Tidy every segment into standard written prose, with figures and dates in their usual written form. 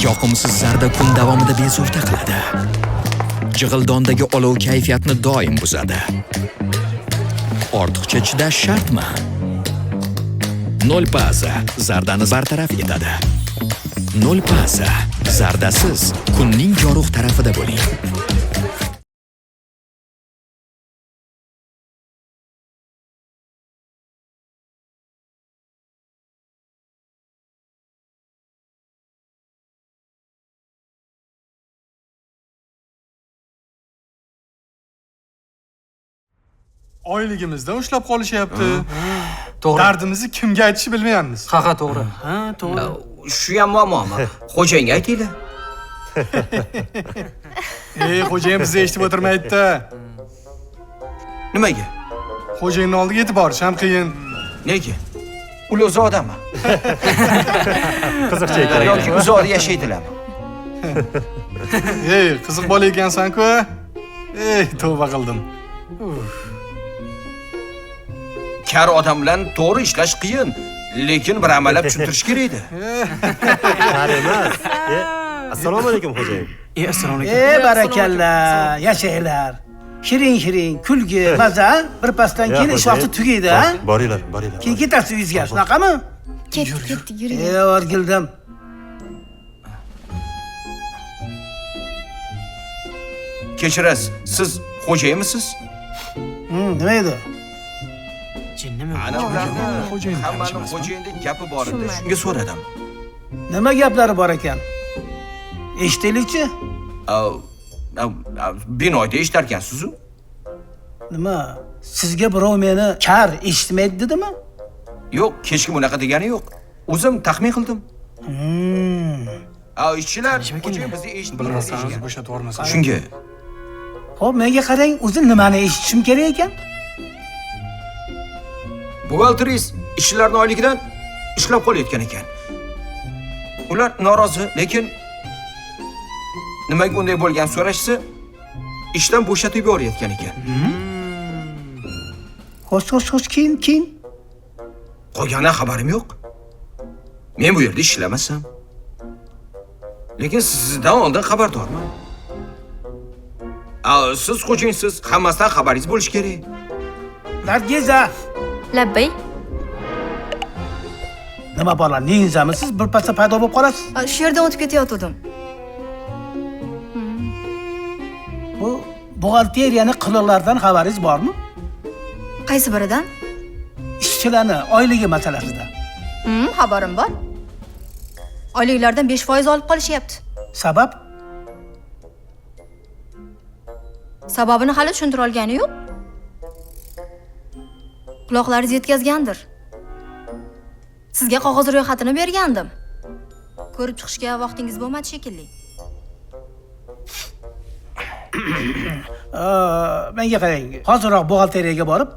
Yoqimsiz zarda kun davomida bezovta qiladi. Jig'ildondagi olov kayfiyatni doim buzadi. Ortiqcha chidash shartmi? Nolpaza zardani bartaraf etadi. Nolpaza zardasiz kunning yorug' tarafida bo'ling. Oyligimizdan ushlab qolishyapti. To'g'ri. Dardimizni kimga aytishni bilmayapmiz. Ha, ha, to'g'ri. Ha, to'g'ri. Shu ham muammomi? Xo'jayinga aytinglar. Ey, xo'jayin bizni eshitib o'tirmaydi-da. Nimaga? Xo'jayinning oldiga yetib borish ham qiyin. Nega? Ular uzoqdami? Qiziqchi ekan. Yoki uzoqda yashaydilarmi? Ey, qiziq bola ekansan-ku. Ey, tavba qildim. Kar odam bilan to'g'ri ishlash qiyin, lekin bir amallab tushuntirish kerak edi. Kar emas. Assalomu alaykum xo'jayin. Assalomu alaykum. Barakalla, yashanglar. Shirin-shirin, kulgi, maza, bir pasdan keyin ish vaqti tugaydi, ha? Boringlar, boringlar. Keyin ketasiz uyingizga, shunaqami? Ketdik, ketdik, yuring. Orgildim. Kechirasiz, siz xo'jayinmisiz? Nima edi? Jinnimi? Ana ularni Xo'jayin hammani xo'jayinda gapi bor edi, shunga so'radim. Nima gaplari bor ekan? Eshitaylikchi? Binoyda eshitarkansiz-u. Nima? Sizga birov meni kar eshitmaydi dedimi? Yo'q, hech kim unaqa degani yo'q. O'zim taxmin qildim. Ishchilar xo'jayin bizni eshitmaydi. Bilmasangiz bo'shatib yubormasangiz. Shunga. Xo'p, menga qarang, o'zi nimani eshitishim kerak ekan? Buxgalterist ishchilarning oyligidan ishlab qolayotgan ekan. Ular norozi, lekin nimaga unday bo'lgan so'rashsa, ishdan bo'shatib yuborayotgan ekan. Xo'sh, xo'sh, xo'sh, keyin, keyin. Qolganidan xabarim yo'q. Men bu yerda ishlamasam. Lekin sizdan oldin xabardorman. Siz xo'jayinsiz, hammasidan xabaringiz bo'lishi kerak. Nargiza. Labbay. Nima bor, ninjamisiz? Bir pasda paydo bo'lib qolasiz. Shu yerdan o'tib ketayotgandim. Bu buxgalteriyani qiliqlaridan xabaringiz bormi? Qaysi biridan? Ishchilarni oyligi masalasida. Xabarim bor. Oyliklardan 5% olib qolishyapti. Sabab? Sababini hali tushuntira olgani yo'q. Quloqlaringiz yetkazgandir. Sizga qog'oz ro'yxatini bergandim. Ko'rib chiqishga vaqtingiz bo'lmadi shekilli. Menga qarang, hoziroq buxgalteriyaga borib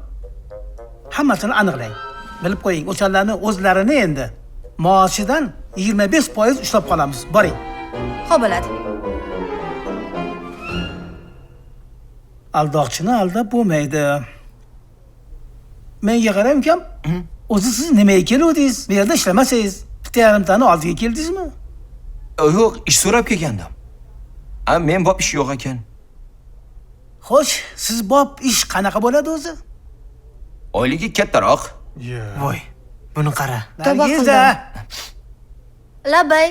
hammasini aniqlang. Bilib qo'ying, o'shalarni o'zlarini endi maoshidan 25% ushlab qolamiz. Boring. Xo'p bo'ladi. Aldoqchini aldab bo'lmaydi. Menga qarang ukam, o'zi siz nimaga keluvdingiz? Bu yerda ishlamasangiz, bitta yarimtani oldiga keldingizmi? Yo'q, ish so'rab kelgandim. Men bob ish yo'q ekan. Xo'sh, siz bob ish qanaqa bo'ladi o'zi? Oyligi kattaroq. Voy, buni qara. Nargiza. Labbay.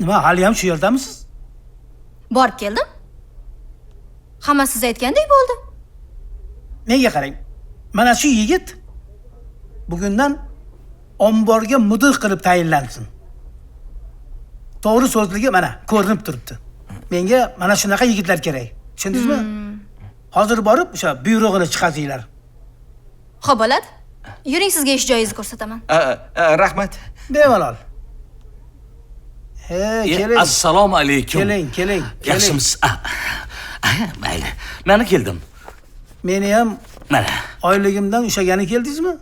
Nima, hali ham shu yerdamisiz? Borib keldim. Hammasi siz aytgandek bo'ldi. Menga qarang. Mana shu yigit bugundan omborga mudir qilib tayinlansin. To'g'ri so'zligi mana ko'rinib turibdi. Menga mana shunaqa yigitlar kerak. Tushundingizmi? Hozir borib o'sha buyrug'ini chiqazinglar. Xo'p bo'ladi. Yuring, sizga ish joyingizni ko'rsataman. Rahmat. Bemalol. He, keling. Assalomu alaykum. Keling, keling. Yaxshimisiz? Mayli. Mana keldim. Meni ham mana oyligimdan ushlagani keldingizmi?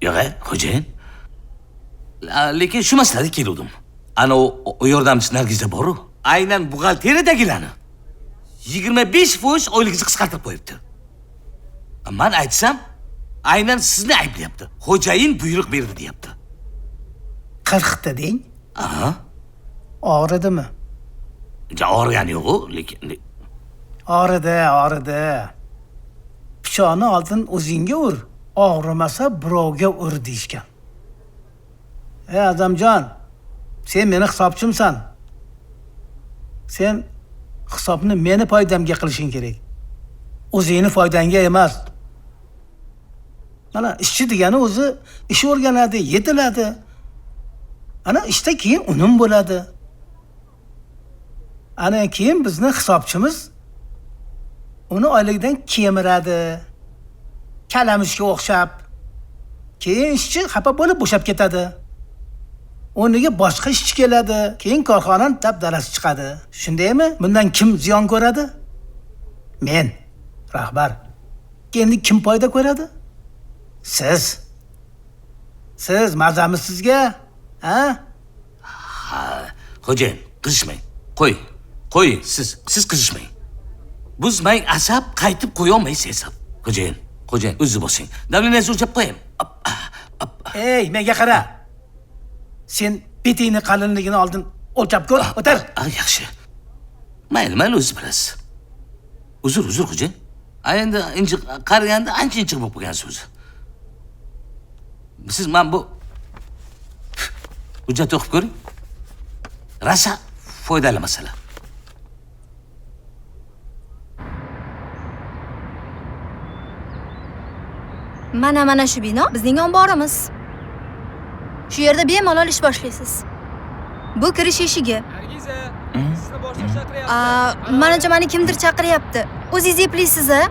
Yo'q, xo'jayin. Lekin shu masalada keluvdim. Ana u yordamchisi Nargiza bor-u. Aynan buxgalteriyadagilarni 25% oyligingizni qisqartirib qo'yibdi. Men aytsam, aynan sizni ayblayapti. Xo'jayin buyruq berdi deyapti. 40 ta deng. Aha. Og'ridimi? Ja og'rigani yo'q-u, lekin Og'ridi, og'ridi. Pichoqni oldin o'zingga ur, og'rimasa birovga ur deyishgan. Ey Azamjon, sen meni hisobchimsan. Sen hisobni meni foydamga qilishing kerak. O'zingni foydangga emas. Mana ishchi degani o'zi ish o'rganadi, yetiladi. Ana ishda keyin unum bo'ladi. Ana keyin bizni hisobchimiz uni oyligidan kemiradi. Kalamishga o'xshab. Keyin ishchi xafa bo'lib bo'shab ketadi. O'rniga boshqa ishchi keladi. Keyin korxonaning dabdalasi chiqadi. Shundaymi? Bundan kim ziyon ko'radi? Men, rahbar. Endi kim foyda ko'radi? Siz. Siz mazami sizga? Ha? Ha, xo'jayin, qizishmang. Qo'y, qo'y, siz qizishmang. Buzmang asab, qaytib qo'ya olmaysiz hesab. Xo'jayin, xo'jayin, o'zi bosing. Davlingizni o'lchab qo'ying. Ey, menga qara. Sen betingni qalinligini oldin o'lchab ko'r, o'tir. Yaxshi. Mayli, mayli, o'zingiz bilasiz. Uzr, uzr, xo'jayin. Endi injiq qaraganda ancha injiq bo'lib qolgansiz o'zi. Siz men bu hujjatni o'qib ko'ring. Rosa foydali masala. Mana shu bino bizning omborimiz. Shu yerda bemalol ish boshlaysiz. Bu kirish eshigi. Nargiza, sizni boshliq chaqiryapti. Manimcha meni kimdir chaqiryapti. O'zingiz eplaysiz-a?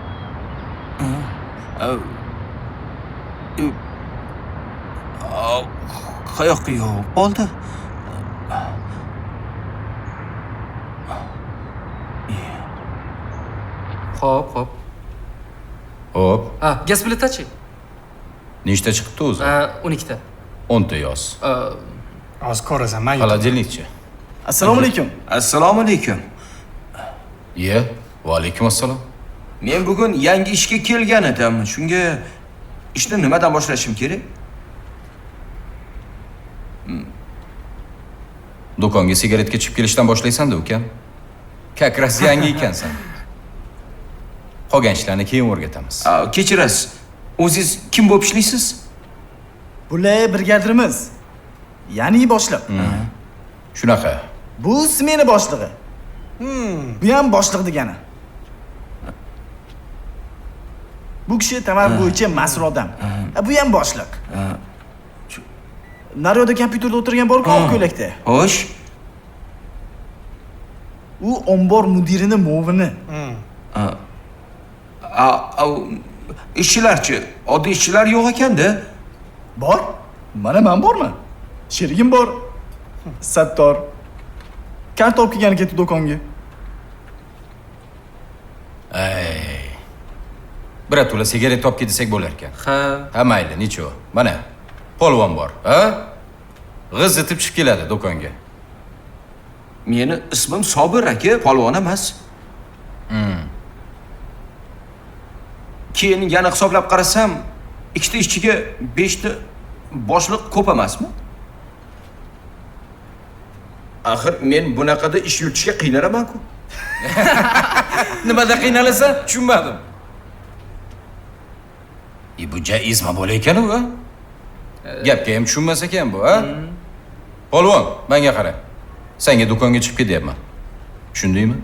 Qayoqqa yo'q bo'ldi? Xo'p, xo'p. Xo'p. Ha, gaz plitachi? Nechta chiqibdi o'zi? 12 ta. 10 ta yoz. Hozir ko'rasan, men. Холодильникchi. Assalomu alaykum. Assalomu alaykum. Ye, va alaykum assalom. Men bugun yangi ishga kelgan edim. Shunga ishni nimadan boshlashim kerak? Do'konga sigaretga chiqib kelishdan boshlaysan-da, ukam. Как раз yangi ekansan. Qolgan ishlarni keyin o'rgatamiz. Kechirasiz. O'zingiz kim bo'lib ishlaysiz? Bular brigadirimiz. Ya'ni boshliq. Shunaqa. Bu smena boshlig'i. Bu ham boshliq degani. Bu kishi tovar bo'yicha mas'ul odam. Bu ham boshliq. Naryoda kompyuterda o'tirgan bor-ku, oq ko'ylakda. Xo'sh. U ombor mudirini muovini. Ishchilarchi, oddiy ishchilar yo'q ekanda. Bor. Mana men borman. Sherigim bor. Sattor. Karta olib kelgani ketdi do'konga. Ey. Biratula sigaret olib kel desak bo'lar ekan. Ha. Ha, mayli, necho. Mana polvon bor, ha? G'iz etib chiqib keladi do'konga. Meni ismim Sobir aka, polvon emas. Keyin yana hisoblab qarasam, 2 ta ishchiga 5 ta boshliq ko'p emasmi? Axir men bunaqada ish yuritishga qiynalaman-ku. Nimada qiynalasan? Tushunmadim. Bu jaizma bo'la ekan u, ha? Gapga ham tushunmas ekan bu, ha? Polvon, menga qara. Senga do'konga chiqib ket deyapman. Tushundingmi?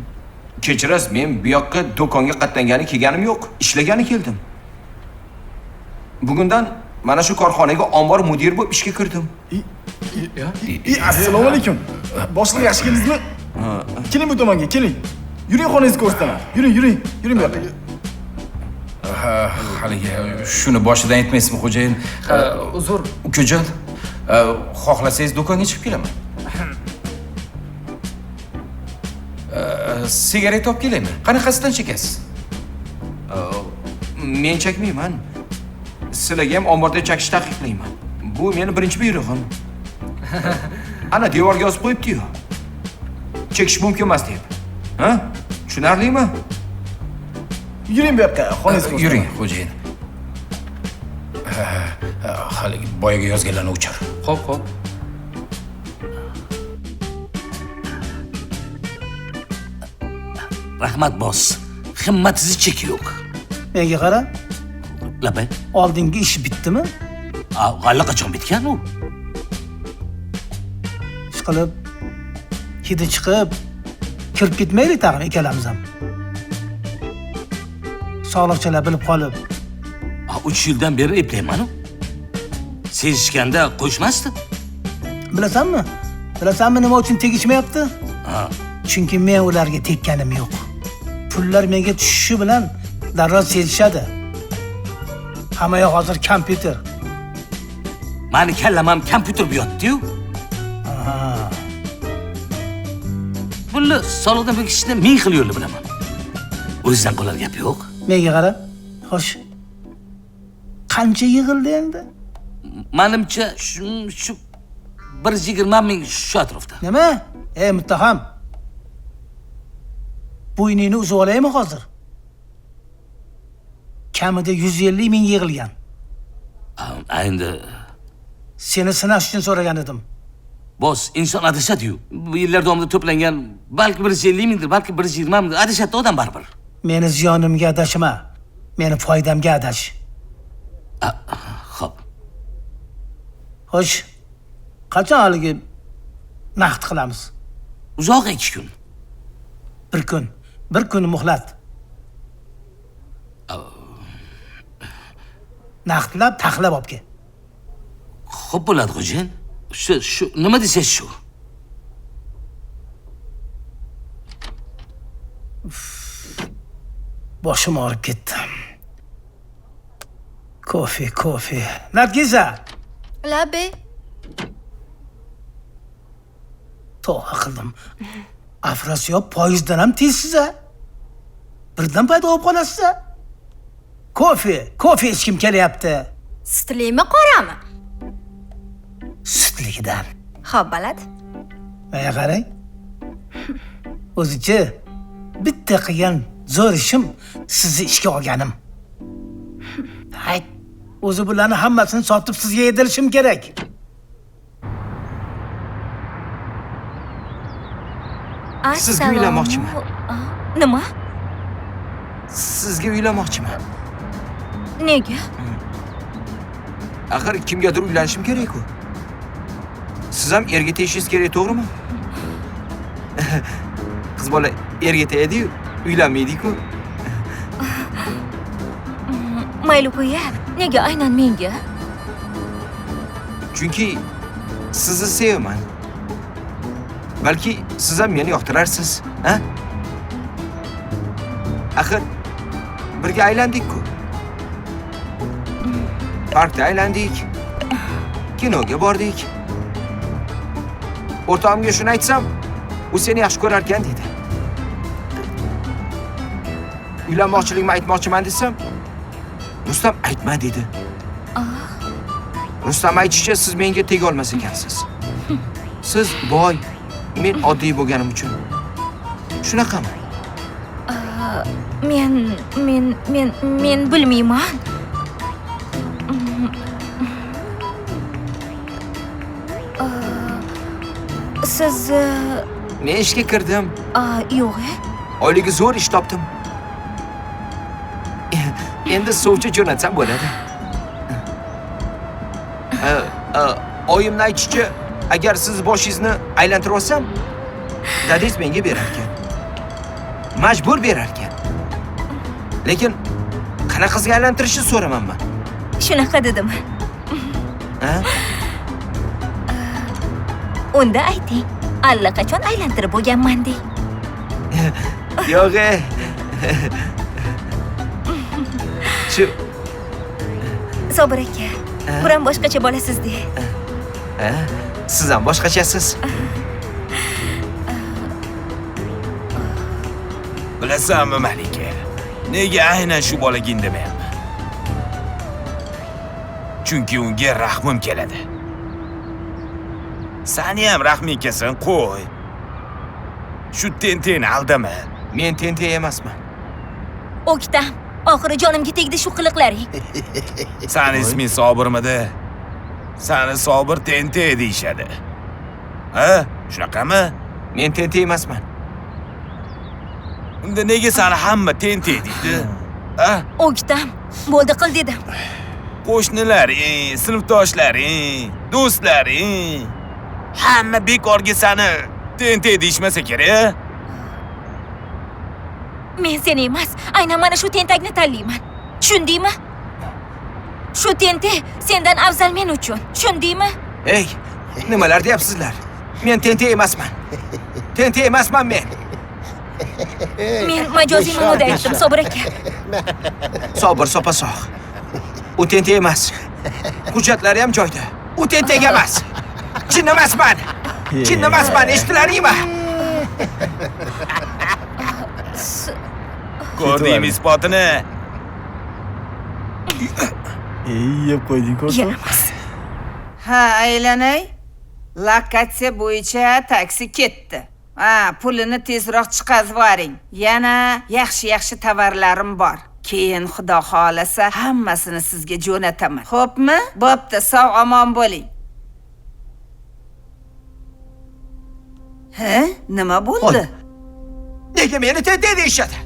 Kechirasiz, men bu yoqqa do'konga qatnangani kelganim yo'q, ishlagani keldim. Bugundan mana shu korxonaga ombor mudiri bo'lib ishga kirdim. Assalomu alaykum. Boshliq, yaxshi keldingizmi? Keling bu tomonga, keling. Yuring, xonangizni ko'rsataman. Yuring, yuring, yuring bu yoqqa. Haligi shuni boshidan aytmaysizmi, xo'jayin? Uzr. Ukajon, xohlasangiz do'konga chiqib kelaman. Sigaret olib kelaymi? Qanaqasidan chekasiz? Men chekmayman. Sizlarga ham omborda chakish taqiqlayman. Bu meni birinchi buyrug'im. Ana devorga yozib qo'yibdi-yu. Chekish mumkin emas deb. Ha? Tushunarlimi? Yuring bu yoqqa, xonangizni ko'rsataman. Yuring, xo'jayin. Haligi boyaga yozganlarni o'chir. Xo'p, xo'p. Rahmat boss. Himmatingizni cheki yo'q. Menga qara. Labay. Oldingi ish bitdimi? Allaqachon bitgan u. Ish qilib hidi chiqib kirib ketmaylik tag'in ikkalamiz ham. Soliqchilar bilib qolib. 3 yildan beri eplayman-u. Sezishganda qo'shmasdi. Bilasanmi? Bilasanmi nima uchun tegishmayapti? Ha. Chunki men ularga tekkanim yo'q. Pullar menga tushishi bilan darrov sezishadi. Hamma yoq hozir kompyuter. Mani kallam ham kompyuter bu yotdi-yu. Pulni soliqdan bekitishni ming xil yo'lni bilaman. O'zidan qolar gap yo'q. Menga qara. Xo'sh. Qancha yig'ildi endi? Menimcha shu 120 ming shu atrofda. Nima? Ey muttaham. Bo'yningni uzib olaymi hozir? Kamida 150 ming yig'ilgan. Endi seni sinash uchun so'ragan edim. Boss, inson adashadi-yu. Bu yillar davomida to'plangan balki 150 mingdir, balki 120 mingdir. Adashadi odam baribir. Meni ziyonimga adashma. Meni foydamga adash. Xo'p. Xo'sh. Qachon haligi naqd qilamiz? Uzoq 2 kun. Bir kun. Bir kun muhlat. Naqdlab, taxlab olib kel. Xo'p bo'ladi, xo'jayin. Shu nima desangiz shu. Boshim og'rib ketdi. Kofe, kofe. Nargiza. Labi. Tavba qildim. Afrosiyob poyezddan ham tezsiz a. Birdan paydo bo'lib qolasiz a. Kofe, kofe ichkim kelyapti. Sutlimi, qorami? Sutligidan. Xo'p, balad. Menga qarang. O'zicha bitta qilgan zo'r ishim sizni ishga olganim. Hayt, o'zi bularni hammasini sotib sizga yedirishim kerak. Sizga uylanmoqchiman. Nima? Sizga uylanmoqchiman. Nega? Axir kimgadir uylanishim kerak-ku. Siz ham erga tegishingiz kerak, to'g'rimi? Qiz bola erga tegadi-yu, uylanmaydi-ku. Mayli qo'ya, nega aynan menga? Chunki sizni sevaman. Balki siz ham meni yoqtirarsiz, ha? Axir birga aylandik-ku. Parkda aylandik. Kinoga bordik. O'rtog'imga shuni aytsam, u seni yaxshi ko'rarkan dedi. Uylanmoqchiligimni aytmoqchiman desam, Rustam aytma dedi. Rustam aytishicha siz menga tega olmas ekansiz. Siz boy, men oddiy bo'lganim uchun. Shunaqami? Men bilmayman. Siz Men ishga kirdim. Yo'q. Oyligi zo'r ish topdim. Endi sovchi jo'natsam bo'ladi. Oyimni aytishicha, agar siz boshingizni aylantirib olsam, dadangiz menga berar ekan. Majbur berar ekan. Lekin qanaqasiga aylantirishni so'ramanman. Shunaqa dedim. Ha? Unda ayting, allaqachon aylantirib bo'lganman deng. Yo'q. Shu Sobir aka, buram boshqacha bolasiz-de. Ha? Siz ham boshqachasiz. Bilasanmi, Malika? Nega aynan shu bolaga indamayapman? Chunki unga rahmim keladi. Sani ham rahming kelsin, qo'y. Shu tenteni aldama. Men tentak emasman. O'ktam, oxiri jonimga tegdi shu qiliqlaring. Sani isming Sobirmidi? Sani Sobir tentak deyishadi. Ha? Shunaqami? Men tentak emasman. Unda nega seni hamma tentak deydi? A? O'ktam, bo'ldi qil dedim. Qo'shnilaring, sinfdoshlaring, do'stlaring hamma bekorga seni tentak deyishmasa kerak. Men seni emas, aynan mana shu tentakni tanlayman. Tushundingmi? Shu tentak sendan afzal men uchun. Tushundingmi? Ey, nimalar deyapsizlar? Men tentak emasman. Tentak emasman men. Men majoziy ma'noda aytdim, Sobir aka. Sobir sopa-sog'. U tentak emas. Hujjatlari ham joyida. U tentak emas. Chin emasman. Chin emasman, eshitilaringmi? Ko'rdingmi isbotini? Yeb qo'yding, ko'rding? Yaramas. Ha, aylanay. Lokatsiya bo'yicha taksi ketdi. Ha, pulini tezroq chiqazib yuboring. Yana yaxshi-yaxshi tovarlarim bor. Keyin Xudo xolasa hammasini sizga jo'nataman. Xo'pmi? Bo'pti, sog' omon bo'ling. Ha, nima bo'ldi? Nega meni tentak deyishadi?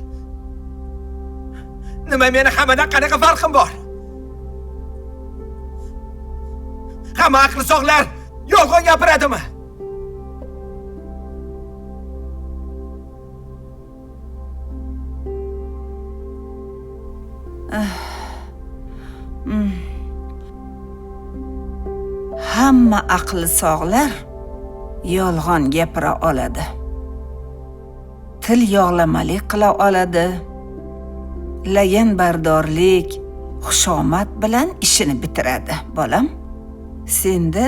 Nima meni hammadan qanaqa farqim bor? Hamma aqli sog'lar yolg'on gapiradimi? Hamma aqli sog'lar yolg'on gapira oladi. Til yog'lamalik qila oladi. Laganbardorlik, xushomad bilan ishini bitiradi, bolam. Senda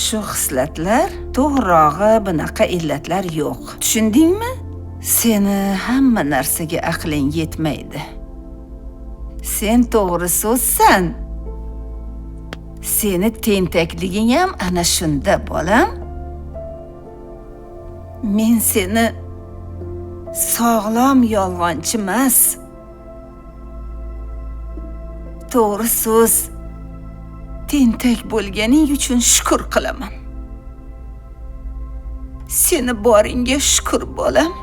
shu xislatlar, to'g'rirog'i bunaqa illatlar yo'q. Tushundingmi? Seni hamma narsaga aqling yetmaydi. Sen to'g'ri so'zsan. Seni tentakliging ham ana shunda, bolam. Men seni sog'lom yolg'onchi emas. To'g'ri so'z tentak bo'lganing uchun shukr qilaman. Seni boringga shukr, bolam.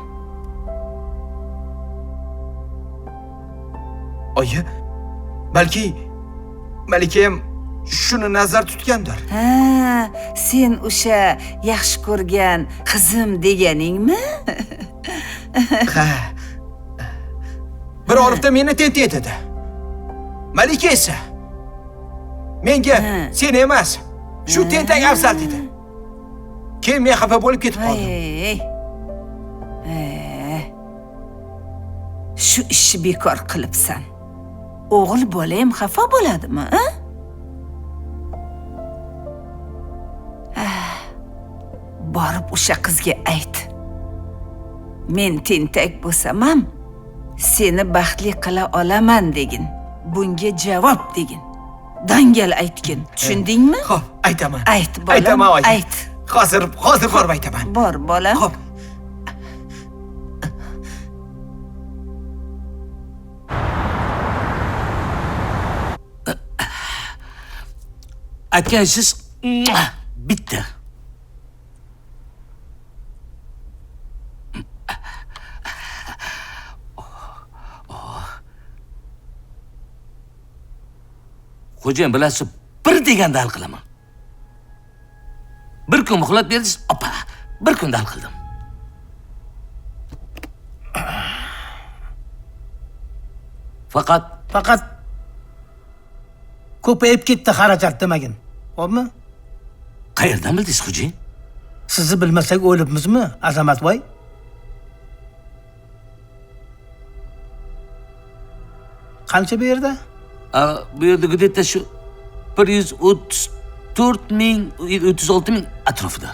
Oyi, balki Malika ham shuni nazar tutgandir. Ha, sen o'sha yaxshi ko'rgan qizim deganingmi? Ha. Bir orifda meni tentak dedi. Malika esa menga sen emas, shu tentak afzal dedi. Keyin men xafa bo'lib ketib qoldim. Shu ishni bekor qilibsan. O'g'il bola ham xafa bo'ladimi, a? Borib o'sha qizga ayt. Men tentak bo'lsam ham seni baxtli qila olaman degin. Bunga javob degin. Dangal aytgin. Tushundingmi? Xo'p, aytaman. Ayt, bolam. Aytaman, oyi. Ayt. Hozir borib aytaman. Bor, bolam. Xo'p. Aytgansiz bitta. Xo'jayin bilasiz, bir deganda hal qilaman. Bir kun muhlat berdingiz, opa, bir kunda hal qildim. Faqat ko'payib ketdi xarajat demagin. Xo'pmi? Qayerdan bildingiz, xo'jayin? Sizni bilmasak o'libmizmi, Azamatboy? Qancha bu yerda? Bu yerda gudetda shu 134 ming, 36 ming atrofida.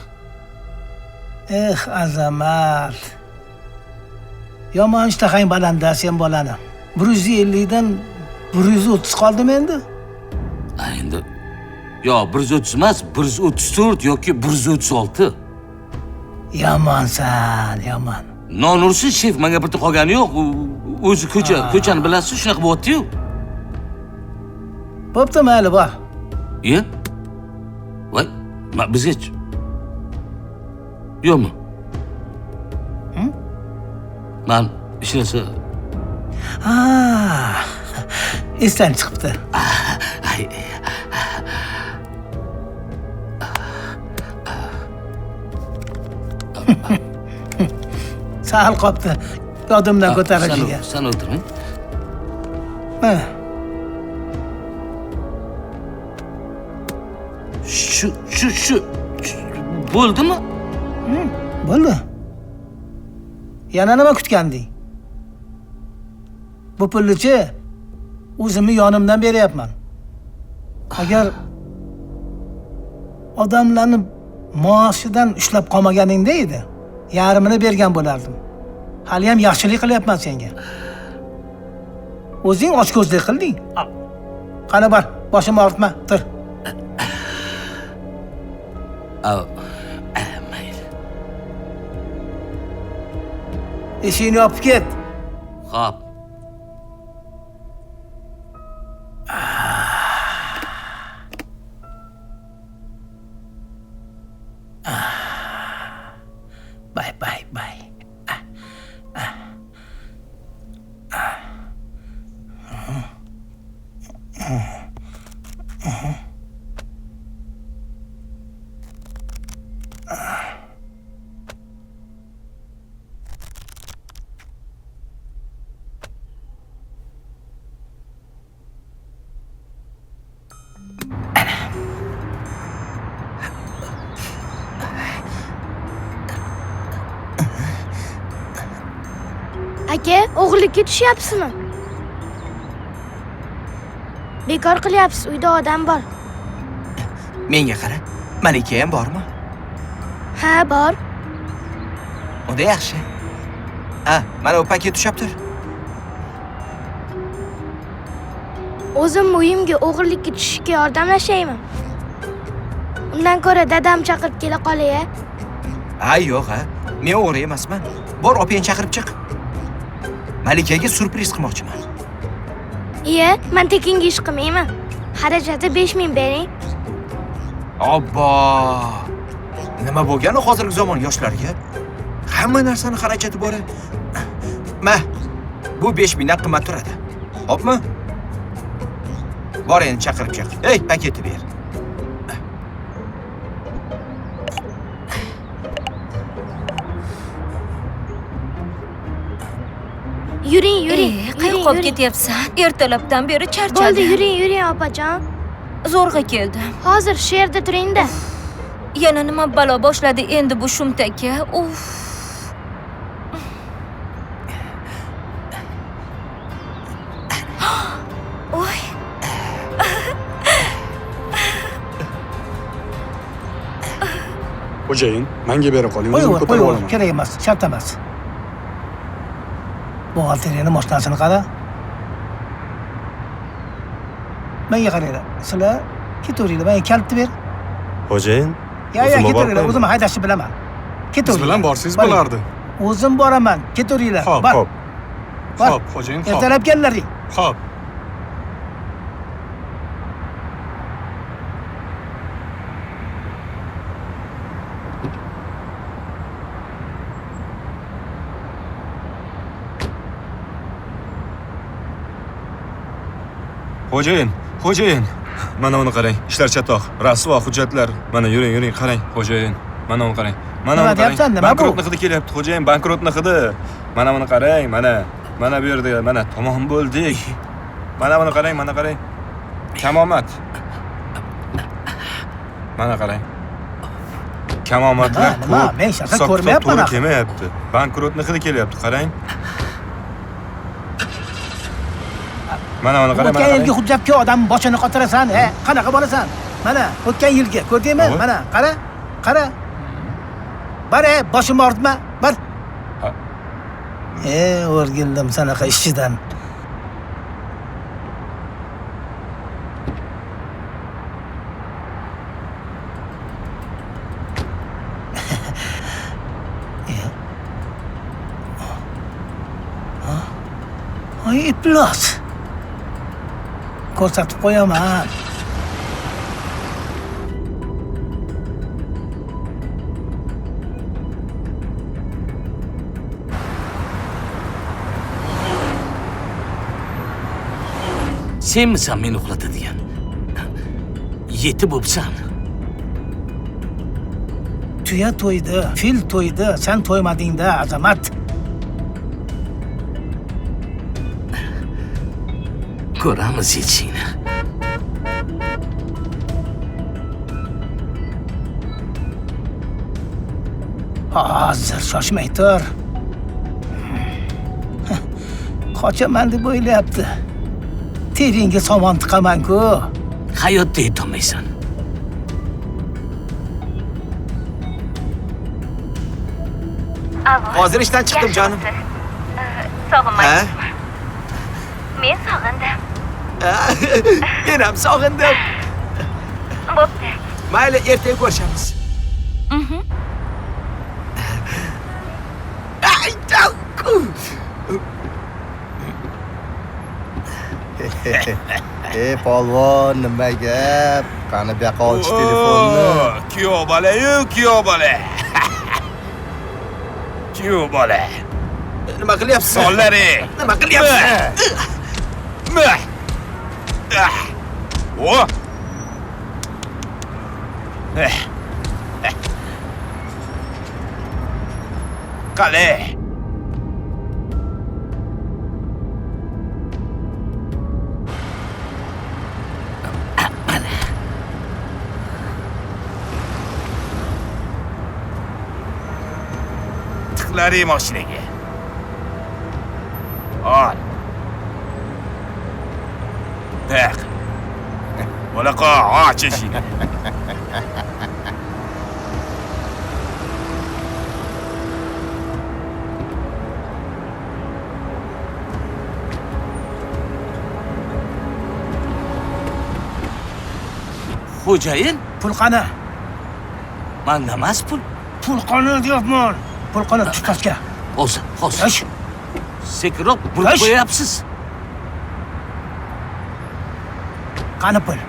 Eh, Azamat. Yomon ishtahang baland sen bolani. 150 dan 130 qoldimi endi? Endi yo 130 emas, 134 yoki 136. Yomonsan, yomon. Non ursin shef, menga birta qolgani yo'q. O'zi ko'chani bilasiz, shunaqa bo'lyapti-yu. Bo'pti, mayli, bor. Iye? Voy, bizga yo'qmi? Man Hech narsa. Ha, esdan chiqibdi. Sal qopti. Yodimdan ko'tarishiga. San o'ltirmang. Mana. Shu bo'ldimi? Bo'ldi. Yana nima kutganding? Bu pulni-chi o'zimni yonimdan beryapman. Agar odamlarni maoshidan ushlab qolmaganingda edi, yarmini bergan bo'lardim. Hali ham yaxshilik qilyapman senga. O'zing ochko'zlik qilding. Qani bor, boshimni og'ritma, tur. Mayli. Eshikni yopib ket. Xo'p. Bye bye bye. Aka, o'g'irlikka tushyapsizmi? Bekor qilyapsiz, uyda odam bor. Menga qara, Malika ham bormi? Ha, bor. Unda yaxshi. Ha, mana u paket tushab tur. O'zim uyimga o'g'irlikka tushishga yordamlashaymi? Undan ko'ra dadam chaqirib kela qolay-a. Ha, yo'q, ha. Men o'g'ri emasman. Bor, opangni chaqirib chiq. Malikaga syurpriz qilmoqchiman. Iya, men tekinga ish qilmayman. Xarajati 5000 bering. Obbo! Nima bo'lgani hozirgi zamon yoshlarga? Hamma narsani xarajati bor. Ma, bu 5000 dan qimmat turadi. Xo'pmi? Bor endi chaqirib chiq. Ey, paketni ber. Yuring, yuring. Qayoqqa olib ketyapsan? Ertalabdan beri charchadim. Bo'ldi, yuring, yuring opajon. Zo'rg'a keldim. Hozir shu yerda turing-da. Yana nima balo boshladi endi bu shumtaka? Uff. Oy. Xo'jayin, menga bera qoling, o'zim ko'tarib olaman. Kerak emas, shart emas. Buxgalteriyani mashinasini qara. Menga qaranglar, sizlar ketaveringlar, menga kalitni ber. Xo'jayin, Ya, ya, ketaveringlar, o'zim haydashni bilaman. Ketaveringlar. Biz bilan borsangiz bo'lardi. O'zim boraman, ketaveringlar. Xo'p, Bor. xo'p. Bor. Xo'p, xo'jayin, xo'p. Ertalab kellaring. Xo'p. Xo'jayin, xo'jayin. Mana uni qarang, ishlar chatoq. Rasvo hujjatlar. Mana yuring, yuring, qarang, xo'jayin. Mana uni qarang. Mana uni qarang. Bankrotni hidi kelyapti, xo'jayin, bankrotni hidi. Mana buni qarang, mana. Mana bu yerda, mana tamom bo'ldik. Mana buni qarang, mana qarang. Kamomat. Mana qarang. Kamomatlar ko'p. Men shaxsan ko'rmayapman. To'g'ri kelmayapti. Bankrotni hidi kelyapti, qarang. Mana uni qarang, O'tgan yilgi hujjatga odam boshini qotirasan, he, qanaqa bo'lasan? Mana, o'tgan yilgi, ko'rdingmi? Mana, qara, qara. Bor, boshimni og'ritma, bor. O'rgildim sanaqa ishchidan. Ay, iflos. Ko'rsatib qo'yaman. Senmisan meni uxlatadigan? Yetib bo'psan. Tuya to'ydi, fil to'ydi, sen to'ymading-da, Azamat. Ko'ramiz yetishingni. Hozir shoshmay tur. Qochaman deb o'ylayapti. Teringga somon tiqaman-ku. Hayotda yetolmaysan. Hozir ishdan chiqdim jonim. Sog'inmadingizmi? Men sog'indim. Men ham sog'indim. Bo'pti. Mayli, ertaga ko'rishamiz. Ey polvon, nima gap? Qani bu yoqqa och telefonni. Kuyov bola-yu, kuyov bola. Kuyov bola. Nima qilyapsan? Sonlaring. Nima qilyapsan? Mah. O. Qalay? Tiqlaring mashinaga. Ol. Tiq. Bo'laqa, och eshikni. Xo'jayin, pul qani? Manda emas pul. Pul qani deyapman. Pul qani tush pastga. Hozir, hozir. Sekinroq burib qo'yapsiz. Qani pul?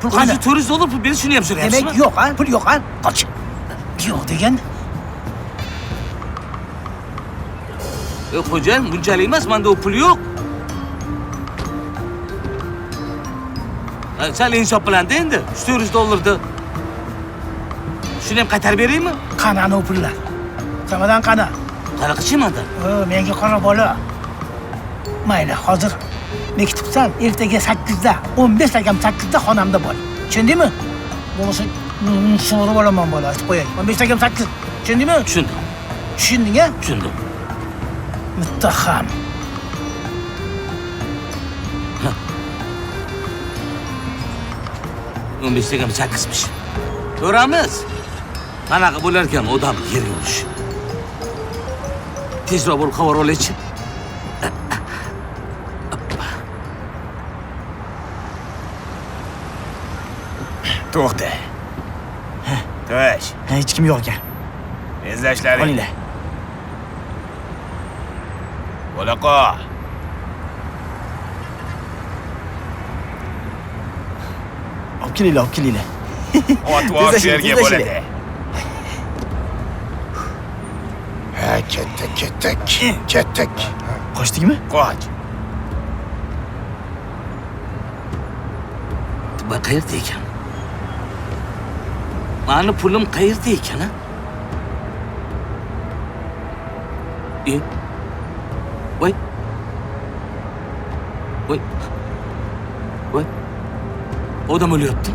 Pul qani? O'zi $400 pul berib shuni ham so'rayapsizmi? Demak yo'q, ha? Pul yo'q, ha? Qoch. Yo'q degan. Xo'jayin, bunchalik emas, menda u pul yo'q. Sal insof bilan-da endi. $400 shuni ham qaytarib beraymi? Qani ana u pullar? Samadan qani? Qanaqa mandan? Menga qara bola. Mayli, hozir mektubsan, ertaga 8da, 15 akam 8da xonamda bo'l. Tushundingmi? Bo'lmasa so'rab olaman bola, aytib qo'yay. 15 akam 8. Tushundingmi? Tushundim. Tushunding-a? Tushundim. Muttaham. Ha. 15 akam 8mish. Ko'ramiz. Qanaqa bo'lar ekan odam yerga urish. Tezroq bo'lib xabar olaychi. To'xta. To'sh. Hech kim yo'q ekan. Tezlashlaring. Olinglar. Bo'laqa. Olib kelinglar, olib kelinglar. Ot va yerga bo'ladi. Ha, ketdik, ketdik, ketdik. Qochdikmi? Qoch. Bu qayerda ekan? Mani pulim qayerda ekan, ha? Voy. Voy. Voy. Odam o'lyapti.